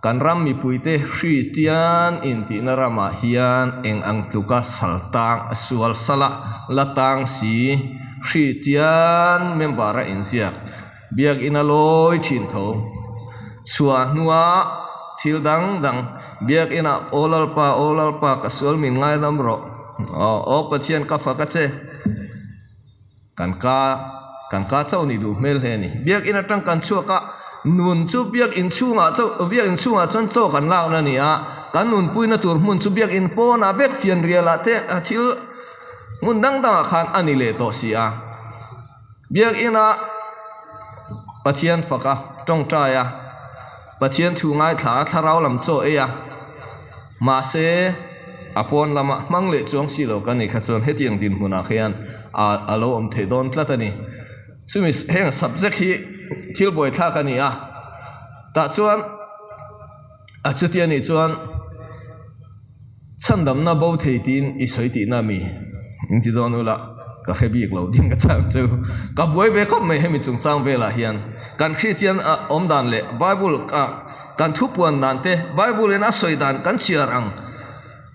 Speaker 1: kan ram mipuite Hristian intihna ramah hian eng ang tluka sal tang sual sala la tang si Hristian member a inziak biakinn a lawi thin tho. Chhuah hnua thil dang dang biakinah Aw Lalpa, Aw Lalpa ka sual min ngaidam rawh, Aw Pathian ka fak a che. Kan ka kan ka chauh nih duh hmel hle a ni. Biakinn atang kan chhuak a, nun chu biakinn chhungah chauh biakinn chhungah chuan chaw kan lakna a ni a, kan nunpuina tur hmun chu biakinn pawnah vek fianrialah te thil hmun dang dangah khan a ni leh tawh si a. Biakinn-a Pathian fak a, tawngtai a, Pathian thu ngaithla a, thlarau lam chaw ei a, mahse a pawn lama hmang leh chuang si lo kan nih kha chuan hetiang dinhmunah khian a a lo awm theih dawn tlat a ni. Chumi heng subject hi thil buaithlak a ni a, tah chuan a chuti a nih chuan Chhandamna bo thei tiin i sawi tihna mi? In ti dawn ula, ka hre bik lo ding ka chang chu. Ka buai ve khawp mai hemi chungchang velah hian. Kan Kristian awm dan leh Bible a kan thu puan dan te, Bible in a sawi dan kan chhiar ang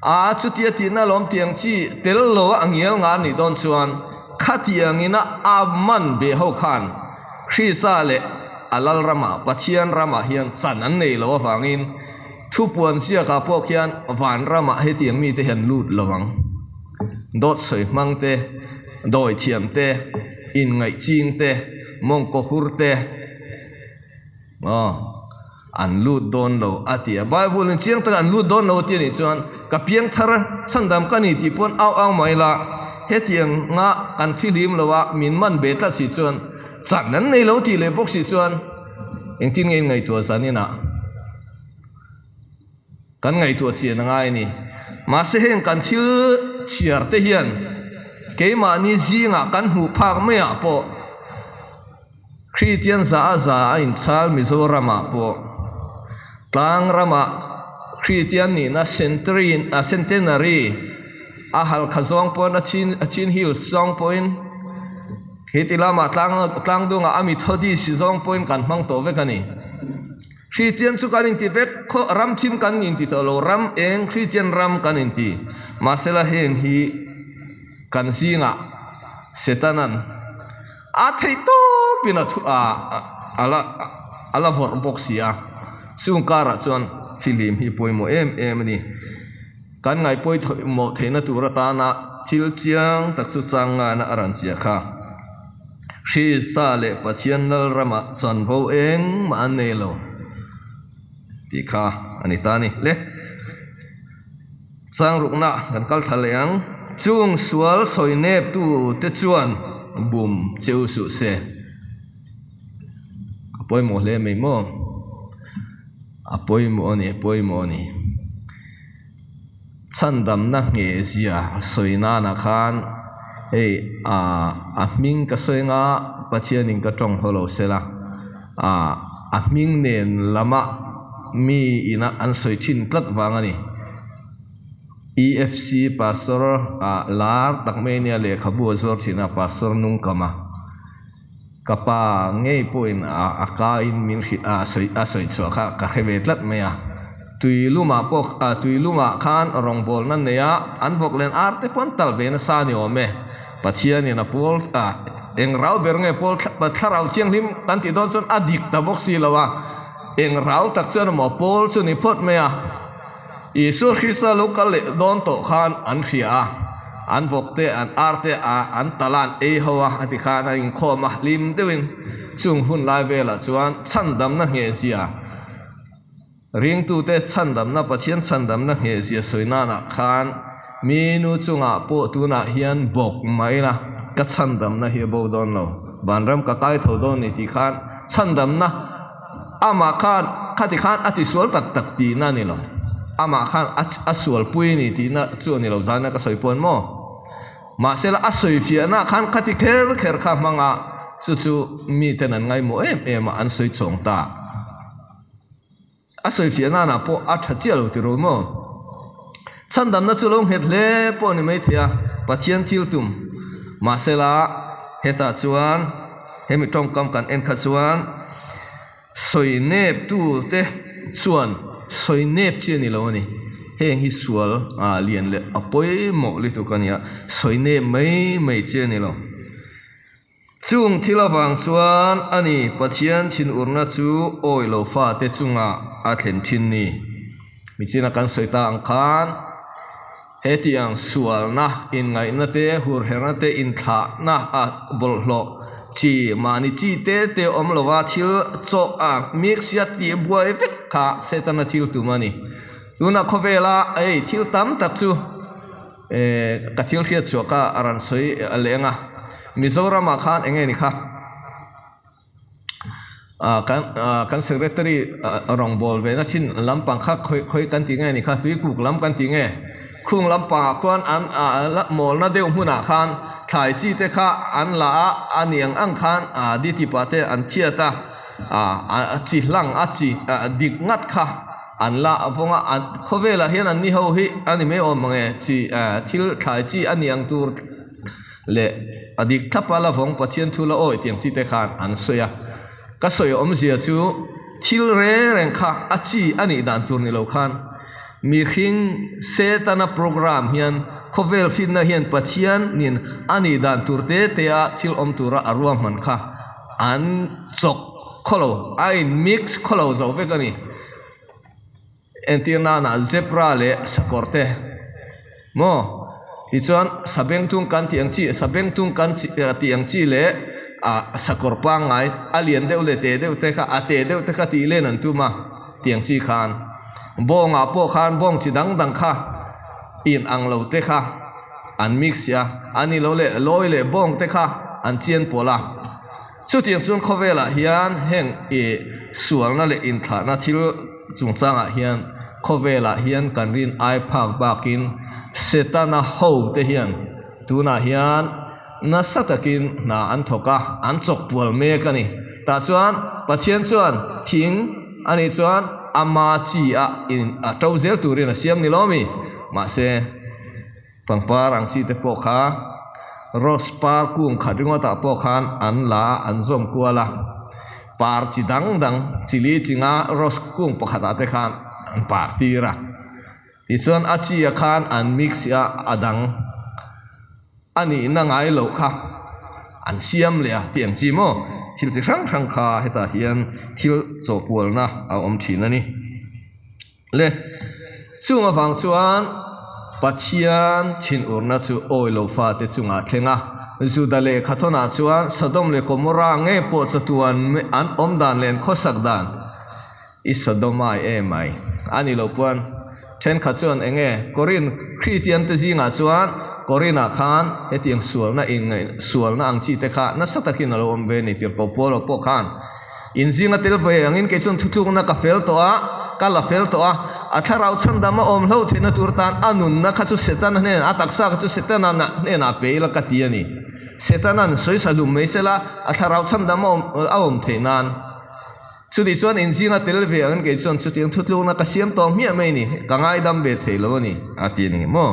Speaker 1: a, chutia tihna lawm tiang chi tel lo a ngial nga nih dawn chuan khatiang ina a man ve ho khan Krista leh a Lalramah, Pathian ramah hian chan an nei lo avangin Thupuan ziakah pawh khian vanramah hetiang mite hian lut lo ang. Dawt sawi hmang te, dawi thiam te, inngaih ching te, mawngkaw hur te, aw, an lut dawn lo a ti a. Bible in chiang taka an lut dawn lo a ti a nih chuan ka piangthar chhandam ka ni tih pawn au au mai la, hetiang nga kan fihlim lo a min man ve tlat si chuan chan an nei lo tih leh bawk si chuan engtin nge in ngaihtuah zaninah? Kan ngaihtuah chian a ngai a ni. Mahse heng kan thil chhiar te hian keimahni zingah kan hmuh phak maiah pawh Kristian za a za a inchhal Mizoramah pawh tlang ramah Kristian nihna centenary a halkha zawng pawhin a chin a chin hills zawng pawhin khi ti lamah tlang tlang dungah a Methodist zawng pawhin kan hmang tawh vek a ni. Kristian chu kan inti vek, khaw ram thim kan inti tawh lo, ram eng Kristian ram kan inti. Mahsela heng hi kan zingah Setanan a theih tawpin a thu a a la a la vawrh bawk si a. Chung karah chuan fihlim hi pawimawh em em a ni. Kan ngaihpawimawh theihna tur atana thil chiang tak chu chang ngana a rawn chiah kha. Krista leh Pathian Lalramah chanvo engmah an nei lo tih kha a ni ta a ni. Le Changrukna kan kal thla leh ang. Chung sual sawi neptu te chuan bum cheu suh se. A pawimawh hle mai maw? A pawimawh a ni, a pawimawh a ni. Chhandamna nghehzia sawi nana khan hei a hming ka sawi anga Pathianin ka tawng haw lo sela, a hming nen lama mi ina an sawi thin tlat vang a ni. EFC Pastor lar tak mai ania lehkhabu a zuar thin a, Pastor Nungkama. Ka pa ngei pawhin a ka in min hrilh a, a sawi chhuah kha ka hre ve tlat mai a. Tui lumah pawh tui lumah khan rawngbawlna nei a, an vawk len ar te pawh an tal ve nasa a ni awm e. Pathianin a pawl eng rau ber nge pawl thlarau thianghlim kan tih dawn chuan a dik ta bawk si lo a, eng rau tak chuan emaw pawl chu ni phawt mai a. Isua Krista lo kal leh dawn tawh khan an hria a, an vawk te, an ar te a an tal a, an ei ho a, a ti khan a inkhawm a, hlim deuhin chung hun lai velah chuan chhandamna nghehzia, ringtute chhandamna, Pathian chhandamna nghehzia sawi nanah khan mi nu chungah pawh tunah hian bawk mai la, ka chhandamna hi a bo dawn lo, vanram ka kai tho dawn ni tih khan chhandamna, Amah khan khati khan a tisual tak tak tihna a ni lo. Amah khan a sualpui a ni tihna chu a ni lo zana ka sawi pawn maw? Mahsela a sawifiahna khan khati kher kher kha hmang a, chu chu miten an ngaimawh em em a, an sawi chhawng ta. A sawifiahna ah pawh a tha chiah lo ti ro maw? Chhandamna chu lo nghet hle pawh a ni maithei a, Pathian thil tum. Mahsela hetah chuan hemi tawngkam kan en kha chuan sawi nep tute chuan sawi nep chi a ni lo a ni. Heng hi sual lian leh a pawimawh lutuk a nia, sawi nep mai mai chi a ni lo. Chung thil avang chuan a ni Pathian thinurna chu awi lo fate chungah a thlen thin ni. Michina kan sawi ta ang khan. Hetiang sualna, inngaihna te, hurherna te, inthlahna a bawlhhlawh chi, mahni chi te te awm lova thil chawh a mix-ia tih buai vek kha Setana thil tum a ni. Tuna khawvela hei thil tam tak chu ka thil hriat chhuah kha a rawn sawi leng a, Mizoramah khan eng nge ni kha? Kan kan secretary rawngbâwl ve na thin lampang kha khawi khawi kan ti nge ni kha tuikuk lam kan ti nge khung lampangah khuan an mawlna deuh hmunah khan thlai chi te kha an la a a ni ang ang khan ditip ah te an thiat a a chi hlang a chi dik ngat kha an la vawng a an khawvelah hian an ni ho hi a ni mai awm ang e chi thil thlai chi a ni ang tur Leh a dik thlap a la vawng Pathian thu la awi tiang chi te khan an sawi a. Ka sawi awmzia chu thil reng reng kha a chi a nih dan tur ni lo khan mihring Setana program hian khawvel hrinna hian Pathian nin a nih dan tur te te a thil awm tura a ruahman kha an chawk khawlo a in mix khawlo zo vek a ni. Entir nana zebra leh sakawr te maw? Tichuan sabengtung kan tih ang chi, sabengtung kan tih ang chi leh ah sakawr pangngai a lian deuh leh te deuh te kha a te deuh te kha tih len an tum a tih ang chi khan bawngah pawh khan bawng chi dang dang kha in ang lo te kha an mix a, a ni lo leh lawi leh bawng te kha an chian pawlh a. Chutiang chuan khawvelah hian heng i sualna leh inthlahna thil chungchangah hian khawvelah hian kan rin ai phak bakin Setana ho te hian tunah hian nasa takin hna an thawk a, an chawkpual mek a ni. Tah chuan Pathian chuan thing a nih chuan ama chi a in a to zel turin a siam ni lo mi? Mahse. Pangpar ang chi te pawh kha rose par kung khat ringawtah pawh khan an la an zawm kual a, par chi dang dang chili chinga rose kung pakhatah te khan an par tir a, tichuan a chi ah khan an mix a a dang a nihna ngai loh kha an siam leh a tih ang chi maw thil chi hrang hrang kha hetah hian thil chawhpualna a awm thin a ni. Le, chung avang chuan Pathian thinurna chu awi lo fate chungah thleng a. Juda lehkhathawnah chuan Sodom leh Gomorrah ngei pawh chatuan an awm dan leh an khawsak dan i Sodomai em ai a ni lo puan. Thenkhat chuan eng nge Korin Kristian te zingah chuan Korinah khan hetiang sualna inngaih sualna ang chi te kha nasa takin a lo awm ve a ni tirhkoh Paula pawh khan Inzinga tel ve angin kei chuan thutlukna ka fel tawh a, ka la fel tawh a, a thlarau chhandam a awm hlo theihna tur tan a nunna kha chu Setana hnenah, a taksa kha chu Setana hnenah pe ila ka ti a ni. Setana'n sawisa hlum mai sela, a thlarau chhandam a awm a awm theih nan. Chutih chuan inzinga tel ve angin kei chuan chutiang thutlukna ka siam tawh hmiah mai ni, ka ngaidam ve thei lo a ni, a ti a ni maw?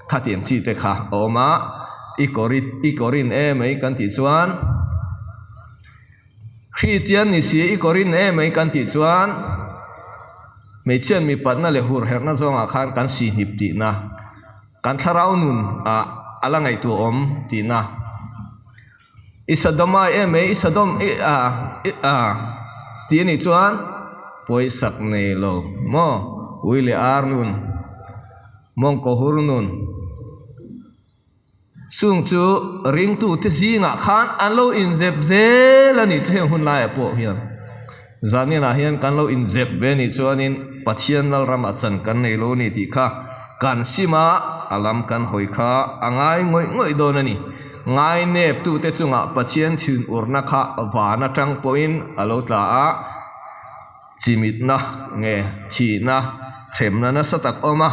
Speaker 1: Khatiang chi te kha a awm a, i kawr i kawrin emai kan tih chuan, Kristian ni si i kawrin emai kan tih chuan hmeichhian mipatna leh hurherhna zawngah khan kan sihnip tihna, kan thlarau nun ah a la ngaihtuah awm tihna. I Sodomai emai i Sodom i a i a tih a nih chuan pawisak nei lo maw ui leh ar nun, mawngkaw hur nun. Chung chu ringtute zingah khan an lo inzep zel a nih chu heng hun laiah pawh hian zaninah hian kan lo inzep ve nih chuanin Pathian Lalramah chan kan nei lo a ni tih kha kan sim a, a lam kan hawi kha a ngai ngawih ngawih dawn a ni. Ngaineptute chungah Pathian thinurna kha van atang pawhin a lo tla a, chimitna nge thihna hremna nasa tak awm a.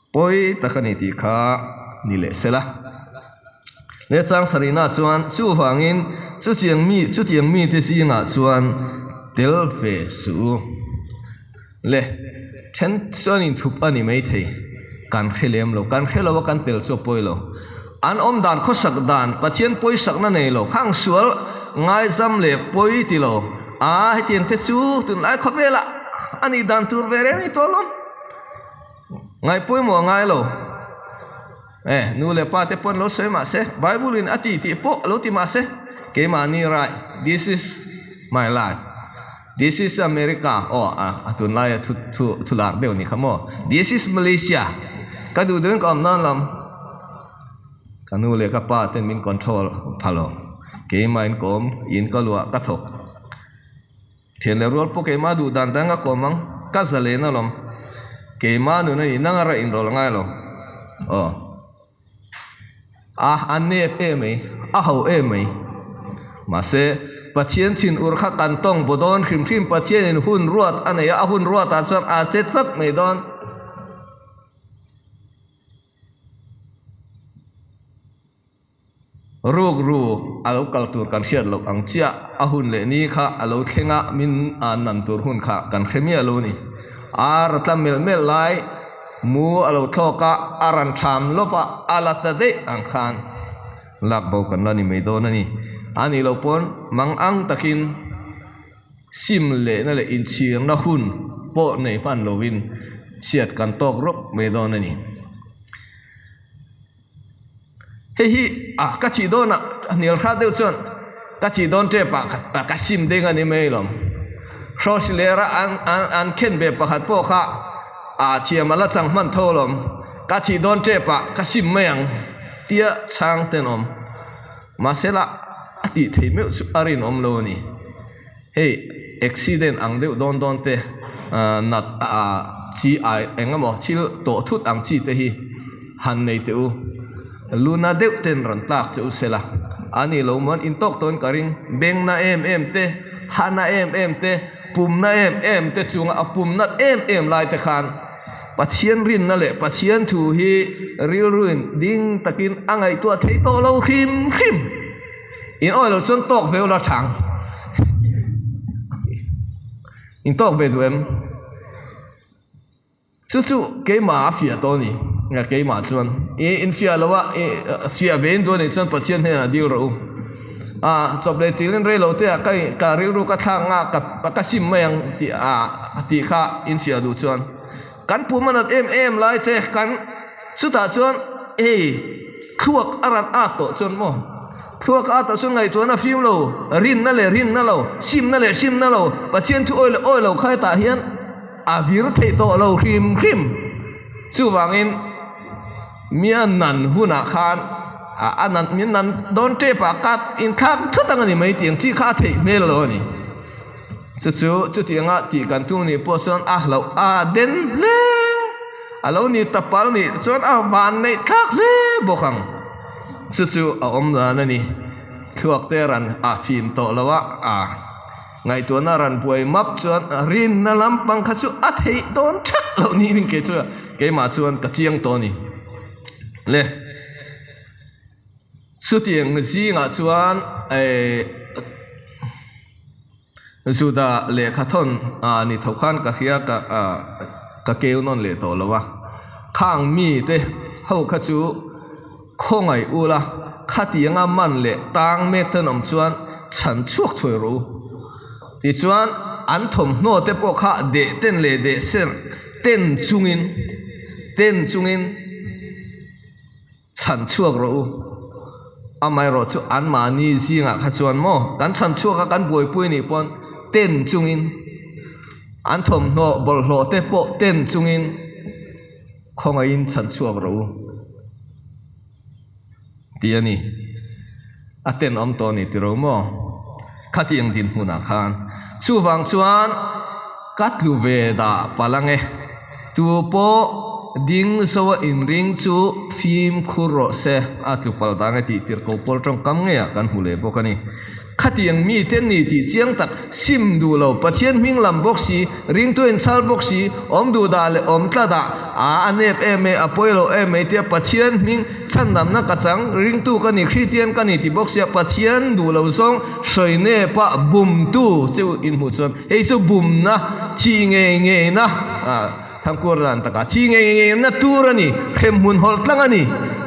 Speaker 1: Pawi tak a ni tih kha ni leh se la. Leh chang sarihna chuan chuvangin chutiang mi chutiang mite zingah chuan tel ve suh u. Le then chuan inthup a ni maithei. Kan hre lem lo. Kan hre lo a kan tel chu a pawi lo. An awm dan khawsak dan Pathian pawisakna nei lo. Khang sual ngaizam leh pawi ti lo. A hetiang te chu tunlai khawvelah a nih dan tur ve reng a ni tawh alawm. Ngaihpawimawh a ngai lo. E, nu leh pa te pawn lo sawi mah se, Bible in a ti tih pawh lo ti mah se, keimahni rai, this is my life, this is America, aw a tunlaia thu thu thu lar deuh ni kha maw, this is Malaysia. Ka duh duhin ka awm dawn lo. Ka nu leh ka pa ten min control pha lo. Keimah in ka awm, in ka luah ka thawk. Thian leh rual pawh keimah duh dan dan ka kawm ang, ka zalen alawm. Keimah nun a nih nang a raih inrawlh ngai lo. Aw. A, a nep em mai, a ho em mai. Mahse, Pathian thin ur kha kan tawng baw dawn hrim hrim, Pathianin hun ruat a nei a, a hun ruatah chuan a che chat mai dawn. Rukru a lo kal tur kan hriat loh ang chiah, a hun leh ni kha a lo thleng a, min an nan tur hun kha kan hre miah lo ni. Ar a tla melh melh lai, mu a lo thlawk a, a ran ṭham lawp a, a la ta daih ang khan lak bo kan la ni mai dawn a ni. A nih loh pawn mang ang takin sim lehna leh inchhirna hun pawh nei hman lovin chhiat kan tawk rawp mai dawn a ni. Hei hi a ka thih dawn ah hnial hrat deuh chuan ka thih dawn tep ah ka sim ding a ni mai lawm. Hrawsi ler a an an an khen ve pakhat pawh kha a thiam a la chang hman tho lawm. Ka thih dawn tep ah ka sim mai ang tia chhang tenawm. Mahsela a tih theih meuh chu a rinawm lo a ni. Hei accident ang deuh dawn dawn te nat chi ai eng emaw thil tawh thut ang chi te hi han nei teh u. Luna deuh ten rawn tlak che u sela. A ni lo mawn in tawk tawn ka ring. Beng na em em te, ha na em em te, pum na em em te chunga a pum nat em em lai te khan Pathian rinna leh Pathian thu hi rilruin ding takin a ngaihtuah thei tawh lo hrim hrim. In awi lo chuan tawk ve ula thang. In tawk ve duh em? Chu chu keimah a fiah tawh a ni. Nga keimah chuan i in fiah lo a, i fiah ve in duh a nih chuan Pathian hnenah dil rawh u. A chawp leh chilin rei lo te ah ka ka rilru ka thlak nga ka ka sim mai ang tih a tih kha in fiah duh chuan. Kan pum a nat em em lai te kan chutah chuan hei thluak a ran at tawh chuan maw thluak a at tawh chuan ngaihtuahna fim lo rinna leh rinna lo simna leh simna lo Pathian thu awi leh awi lo kha hetah hian a vir theih tawh lo hrim hrim chuvangin mia nan hunah khan a nan min nan dawn tep ah ka inthlak thut ang a ni mai tih ang chi kha a theih hmel lo a ni. Chu chu chutianga tih kan tum nih pawh chuan a hlauh a den hle. A lo ni ta pal nih chuan a van neih thlak hle bawk ang. Chu chu a awm dan a ni. Thluak te ran a fim tawh lo a, a ngaihtuahna ran buai map chuan rinna lampang kha chu a theih dawn thak loh niin kei chu keimah chuan ka chiang tawh a ni. Le. Chutiang zingah chuan Juda lehkha thawn ni tho khan ka hria ka ka keu nawn leh tawh lo a. Khang mite ho kha chu khawngaih ula khatianga man leh tang mek ten awm chuan chhan chhuak thuai rawh u. Tichuan an thawmhnaw te pawh kha deh ten leh deh ser ten chungin ten chungin Chhan chhuak rawh u. Amaherawh chu anmahni zingah kha chuan maw kan chhan chhuak a kan buaipui nih pawn ten chungin an thawmhnaw bawlhhlawh te pawh ten chungin khawngaihin chhan chhuak rawh u tih a ni. A tenawm tawh a ni tiro maw? Khatiang dinhmunah khan chuvang chuan ka tlu ve dah palh ang e. Tu pawh ding zo a inring chu fimkhur rawh se, a tlu palh dang e tih tirh ko pawl tawngkam ngeiah kan hmu leh bawk a ni. Khatiang mite ni tih chiang tak sim duh lo, Pathian hming lam bawk si, ringtu inchhal bawk si, awm duh dah leh awm tla dah, a a nep em e, a pawi lo em mai tia Pathian hming chhandamna ka chang, ringtu ka ni, Kristian ka ni ti bawk sia Pathian duh lo zawng sawi nepa bumtu chu inhmuh chuan hei chu bumna thi ngei ngeina Thangkur dan takah thi ngei ngeina tur a ni, hremhmun hawlh tlang a ni,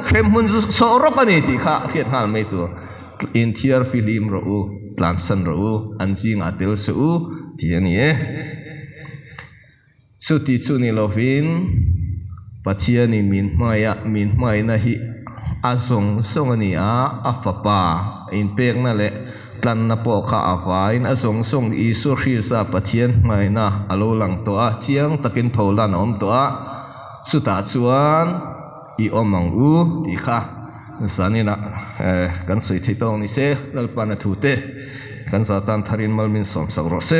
Speaker 1: hremhmun sawh rawk a ni tih kha hriat nghal mai tur. Inthiar fihlim rawh u, tlansan rawh u, an zingah tel suh u, tih a ni e. Chuti chu ni lovin Pathianin min hmaiah min hmaina hi a zawng zawng a ni a, a Fapa inpekna leh tlanna pawh kha a vaiin a zawng zawng Isua Krista Pathian hmaina a lo lang tawh a, chiang takin pholan a awm tawh a. Chutah chuan i awm ang u tih kha zaninah kan sawi thei tawk ni se, Lalpana thute kan zatan tharin mal min sawmsak rawh se.